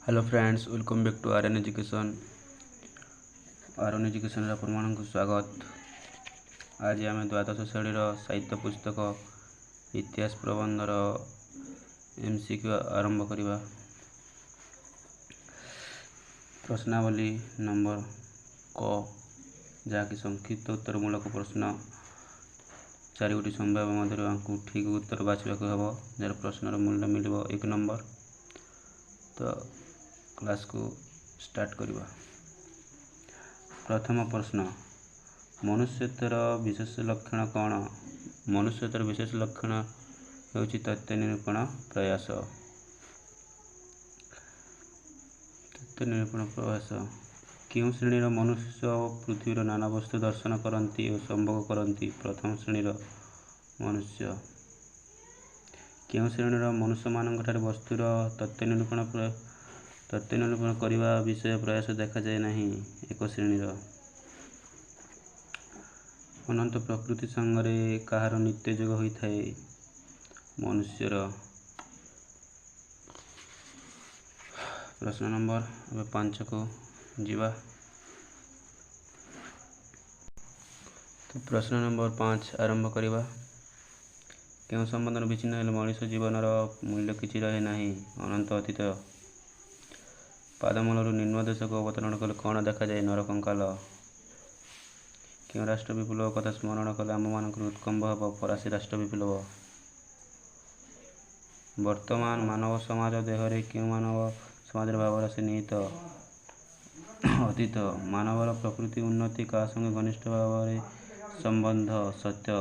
Hello friends, welcome back to R N Education. R N ଏଜୁକେସନ୍ରେ ଆପଣମାନଙ୍କୁ ସ୍ୱାଗତ। ଆଜି ଆମେ ଦ୍ୱାଦଶ ଶ୍ରେଣୀର ସାହିତ୍ୟ ପୁସ୍ତକ ଇତିହାସ ପ୍ରବନ୍ଧର MCQ ଆରମ୍ଭ କରିବା। ପ୍ରଶ୍ନାବଳୀ ନମ୍ବର କ, ଯାହାକି ସଂକ୍ଷିପ୍ତ ଉତ୍ତରମୂଳକ ପ୍ରଶ୍ନ। ଚାରିଗୋଟି ସମ୍ଭାବ୍ୟ ମଧ୍ୟରୁ ଆମକୁ ଠିକ୍ ଉତ୍ତର ବାଛିବାକୁ ହେବ, ଯାହାର ପ୍ରଶ୍ନର ମୂଲ୍ୟ ମିଳିବ 1 ନମ୍ବର। ତ କ୍ଲାସ୍କୁ ଷ୍ଟାର୍ଟ କରିବା। ପ୍ରଥମ ପ୍ରଶ୍ନ, ମନୁଷ୍ୟତ୍ୱର ବିଶେଷ ଲକ୍ଷଣ କ'ଣ? ମନୁଷ୍ୟତ୍ୱର ବିଶେଷ ଲକ୍ଷଣ ହେଉଛି ତଥ୍ୟ ନିରୂପଣ ପ୍ରୟାସ। ତଥ୍ୟ ନିରୂପଣ ପ୍ରୟାସ। କେଉଁ ଶ୍ରେଣୀର ମନୁଷ୍ୟ ପୃଥିବୀର ନାନା ବସ୍ତୁ ଦର୍ଶନ କରନ୍ତି ଓ ସମ୍ଭୋଗ କରନ୍ତି? ପ୍ରଥମ ଶ୍ରେଣୀର ମନୁଷ୍ୟ। କେଉଁ ଶ୍ରେଣୀର ମନୁଷ୍ୟମାନଙ୍କଠାରେ ବସ୍ତୁର ତଥ୍ୟ ନିରୂପଣ କରିବା ବିଷୟ ପ୍ରୟାସ ଦେଖାଯାଏ ନାହିଁ? ଏକ ଶ୍ରେଣୀର। ଅନନ୍ତ ପ୍ରକୃତି ସାଙ୍ଗରେ କାହାର ନିତ୍ୟ ଯୋଗ ହୋଇଥାଏ? ମନୁଷ୍ୟର। ପ୍ରଶ୍ନ ନମ୍ବର ଏବେ 5କୁ ଯିବା। ତ ପ୍ରଶ୍ନ ନମ୍ବର 5 ଆରମ୍ଭ କରିବା। କେଉଁ ସମ୍ବନ୍ଧର ବିଚ୍ଛିନ୍ନ ହେଲେ ମଣିଷ ଜୀବନର ମୂଲ୍ୟ କିଛି ରହେ ନାହିଁ? ଅନନ୍ତ ଅତୀତ। ପାଦମୂଳରୁ ନିମ୍ନ ଦେଶକୁ ଅବତରଣ କଲେ କ'ଣ ଦେଖାଯାଏ? ନରକଙ୍କାଳ। କେଉଁ ରାଷ୍ଟ୍ର ବିପ୍ଳବ କଥା ସ୍ମରଣ କଲେ ଆମ୍ଭମାନଙ୍କର ହୃତ୍କମ୍ପ ହେବ? ଫରାସୀ ରାଷ୍ଟ୍ର ବିପ୍ଳବ। ବର୍ତ୍ତମାନ ମାନବ ସମାଜ ଦେହରେ କେଉଁ ମାନବ ସମାଜର ଭାବରାଶି ନିହିତ? ଅତୀତ। ମାନବର ପ୍ରକୃତି ଉନ୍ନତି କାହା ସଙ୍ଗେ ଘନିଷ୍ଠ ଭାବରେ ସମ୍ବନ୍ଧ? ସତ୍ୟ।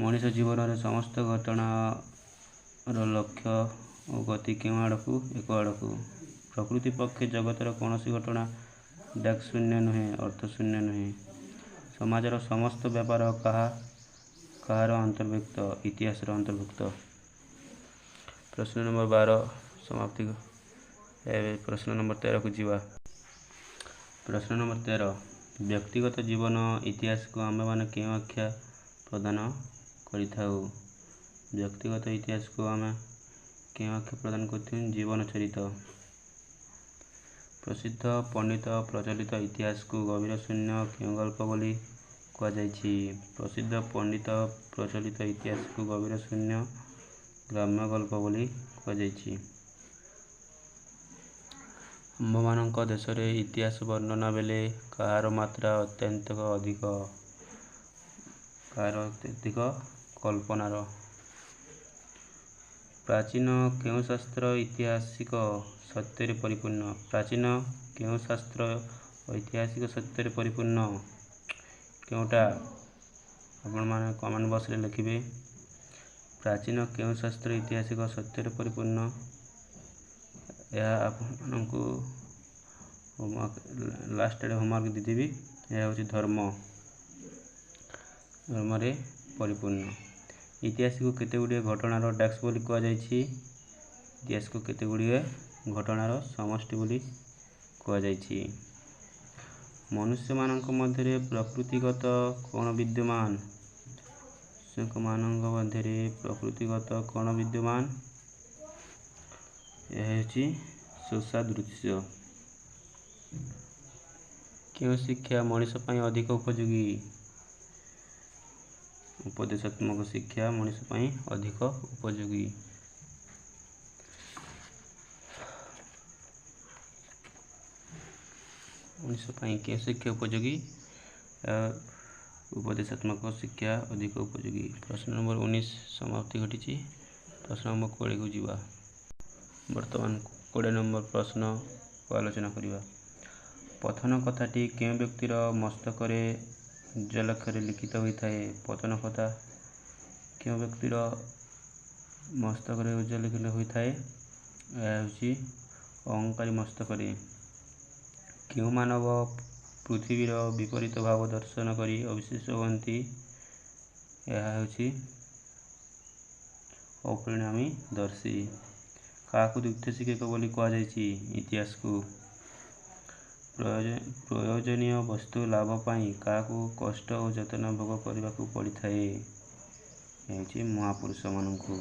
ମଣିଷ ଜୀବନରେ ସମସ୍ତ ଘଟଣାର ଲକ୍ଷ୍ୟ ଓ ଗତି କେଉଁ ଆଡ଼କୁ? ଏକ ଆଡ଼କୁ। ପ୍ରକୃତି ପକ୍ଷେ ଜଗତର କୌଣସି ଘଟଣା ଶୂନ୍ୟ ନୁହେଁ, ଅର୍ଥ ଶୂନ୍ୟ ନୁହେଁ। ସମାଜର ସମସ୍ତ ବ୍ୟାପାର କାହାର ଅନ୍ତର୍ଭୁକ୍ତ? ଇତିହାସର ଅନ୍ତର୍ଭୁକ୍ତ। ପ୍ରଶ୍ନ ନମ୍ବର 12 ସମାପ୍ତି। ଏବେ ପ୍ରଶ୍ନ ନମ୍ବର 13କୁ ଯିବା। ପ୍ରଶ୍ନ ନମ୍ବର 13, ବ୍ୟକ୍ତିଗତ ଜୀବନ ଇତିହାସକୁ ଆମ୍ଭେମାନେ କେଉଁ ଆଖ୍ୟା ପ୍ରଦାନ କରିଥାଉ? ବ୍ୟକ୍ତିଗତ ଇତିହାସକୁ ଆମେ କେଉଁ ଆଖ୍ୟା ପ୍ରଦାନ କରିଥାଉ? ଜୀବନ ଚରିତ। ପ୍ରସିଦ୍ଧ ପଣ୍ଡିତ ପ୍ରଚଳିତ ଇତିହାସକୁ ଗଭୀର ଶୂନ୍ୟ କେଉଁ ଗଳ୍ପ ବୋଲି କୁହାଯାଇଛି? ପ୍ରସିଦ୍ଧ ପଣ୍ଡିତ ପ୍ରଚଳିତ ଇତିହାସକୁ ଗଭୀର ଶୂନ୍ୟ ଗ୍ରାମ୍ୟ ଗଳ୍ପ ବୋଲି କୁହାଯାଇଛି। ଆମ୍ଭମାନଙ୍କ ଦେଶରେ ଇତିହାସ ବର୍ଣ୍ଣନା ବେଳେ କାହାର ମାତ୍ରା ଅତ୍ୟନ୍ତ ଅଧିକ? କାହାର ଅତ୍ୟଧିକ? କଳ୍ପନାର। ପ୍ରାଚୀନ କେଉଁ ଶାସ୍ତ୍ର ଐତିହାସିକ ସତ୍ୟରେ ପରିପୂର୍ଣ୍ଣ? ପ୍ରାଚୀନ କେଉଁ ଶାସ୍ତ୍ର ଐତିହାସିକ ସତ୍ୟରେ ପରିପୂର୍ଣ୍ଣ? କେଉଁଟା? ଆପଣମାନେ କମେଣ୍ଟ ବକ୍ସରେ ଲେଖିବେ। ପ୍ରାଚୀନ କେଉଁ ଶାସ୍ତ୍ର ଐତିହାସିକ ସତ୍ୟରେ ପରିପୂର୍ଣ୍ଣ? ଏହା ଆପଣମାନଙ୍କୁ ହୋମୱାର୍କ, ଲାଷ୍ଟରେ ହୋମୱାର୍କ ଦେଇଦେବି। ଏହା ହେଉଛି ଧର୍ମ, ଧର୍ମରେ ପରିପୂର୍ଣ୍ଣ। ଇତିହାସକୁ କେତେ ଗୁଡ଼ିଏ ଘଟଣାର ଡାକ୍ସ ବୋଲି କୁହାଯାଇଛି? ଇତିହାସକୁ କେତେ ଗୁଡ଼ିଏ ଘଟଣାର ସମଷ୍ଟି ବୋଲି କୁହାଯାଇଛି। ମନୁଷ୍ୟମାନଙ୍କ ମଧ୍ୟରେ ପ୍ରକୃତିଗତ କ'ଣ ବିଦ୍ୟମାନ? ମନୁଷ୍ୟମାନଙ୍କ ମଧ୍ୟରେ ପ୍ରକୃତିଗତ କ'ଣ ବିଦ୍ୟମାନ? ଏହା ହେଉଛି ଶୋଷାଦୃଶ୍ୟ। କେଉଁ ଶିକ୍ଷା ମଣିଷ ପାଇଁ ଅଧିକ ଉପଯୋଗୀ? ଉପଦେଶାତ୍ମକ ଶିକ୍ଷା ମଣିଷ ପାଇଁ ଅଧିକ ଉପଯୋଗୀ। ମଣିଷ ପାଇଁ କେଉଁ ଶିକ୍ଷା ଉପଯୋଗୀ? ଉପଦେଶାତ୍ମକ ଶିକ୍ଷା ଅଧିକ ଉପଯୋଗୀ। ପ୍ରଶ୍ନ ନମ୍ବର 19 ସମାପ୍ତି ଘଟିଛି। ପ୍ରଶ୍ନ ନମ୍ବର 20କୁ ଯିବା। ବର୍ତ୍ତମାନ 20 ନମ୍ବର ପ୍ରଶ୍ନକୁ ଆଲୋଚନା କରିବା। ପତନ କଥାଟି କେଉଁ ବ୍ୟକ୍ତିର ମସ୍ତକରେ ଉଜ୍ଜ୍ୱଳାକ୍ଷରେ ଲିଖିତ ହୋଇଥାଏ? ପତନ କଥା କେଉଁ ବ୍ୟକ୍ତିର ମସ୍ତକରେ ଉଜ୍ଜ୍ୱଳାକ୍ଷରେ ହୋଇଥାଏ? ଏହା ହେଉଛି ଅହଙ୍କାରୀ ମସ୍ତକରେ। କେଉଁ ମାନବ ପୃଥିବୀର ବିପରୀତ ଭାବ ଦର୍ଶନ କରି ଅବିଶ୍ୱାସ ହୁଅନ୍ତି? ଏହା ହେଉଛି ଅପରିଣାମୀ ଦର୍ଶୀ। କାହାକୁ ଦ୍ୱିତୀୟ ଶିକ୍ଷକ ବୋଲି କୁହାଯାଇଛି? ଇତିହାସକୁ। ପ୍ରୟୋଜନୀୟ ବସ୍ତୁ ଲାଭ ପାଇଁ କାହାକୁ କଷ୍ଟ ଓ ଯାତନା ଭୋଗ କରିବାକୁ ପଡ଼ିଥାଏ? ହେଉଛି ମହାପୁରୁଷମାନଙ୍କୁ।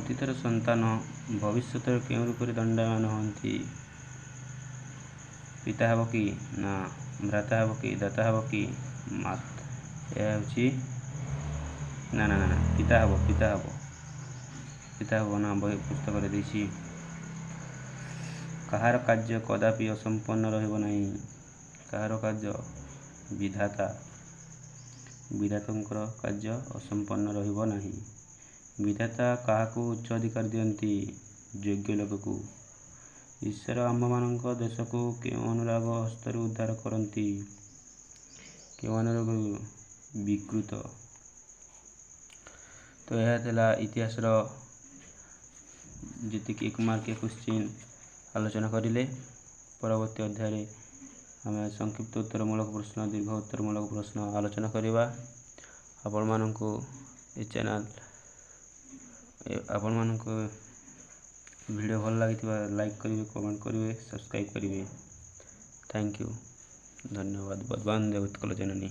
ଅତୀତର ସନ୍ତାନ ଭବିଷ୍ୟତରେ କେଉଁ ରୂପରେ ଦଣ୍ଡାୟମାନ ହୁଅନ୍ତି? ପିତା ହେବ କି ନା, ଭ୍ରାତା ହେବ କି, ଦାତା ହେବ କି, ମାତ? ଏହା ହେଉଛି ନା ନା ନା, ପିତା ହେବ, ପିତା ହେବ, ପିତା ହେବ ନା, ବହି ପୁସ୍ତକରେ ଦେଇଛି। କାହାର କାର୍ଯ୍ୟ କଦାପି ଅସମ୍ପନ୍ନ ରହିବ ନାହିଁ? କାହାର କାର୍ଯ୍ୟ? ବିଧାତା। ବିଧାତାଙ୍କର କାର୍ଯ୍ୟ ଅସମ୍ପନ୍ନ ରହିବ ନାହିଁ। ବିଧାତା କାହାକୁ ଉଚ୍ଚ ଅଧିକାର ଦିଅନ୍ତି? ଯୋଗ୍ୟ ଲୋକକୁ। ଈଶ୍ୱର ଆମ୍ଭମାନଙ୍କ ଦେଶକୁ କେଉଁ ଅନୁରାଗ ହସ୍ତରୁ ଉଦ୍ଧାର କରନ୍ତି? କେଉଁ ଅନୁରାଗରୁ? ବିକୃତ। ତ ଏହା ଥିଲା ଇତିହାସର ଯେତିକି 1 ମାର୍କିଆ କ୍ୱେଶ୍ଚିନ୍ ଆଲୋଚନା କରିଲେ। ପରବର୍ତ୍ତୀ ଅଧ୍ୟାୟରେ ଆମେ ସଂକ୍ଷିପ୍ତ ଉତ୍ତରମୂଳକ ପ୍ରଶ୍ନ, ଦୀର୍ଘ ଉତ୍ତରମୂଳକ ପ୍ରଶ୍ନ ଆଲୋଚନା କରିବା। ଆପଣମାନଙ୍କୁ ଏ ଚ୍ୟାନେଲ୍, ଆପଣମାନଙ୍କୁ ଭିଡ଼ିଓ ଭଲ ଲାଗିଥିବା ଲାଇକ୍ କରିବେ, କମେଣ୍ଟ କରିବେ, ସବସ୍କ୍ରାଇବ୍ କରିବେ। Thank you, ଧନ୍ୟବାଦ। ବନ୍ଦେ ଉତ୍କଳ ଜନନୀ।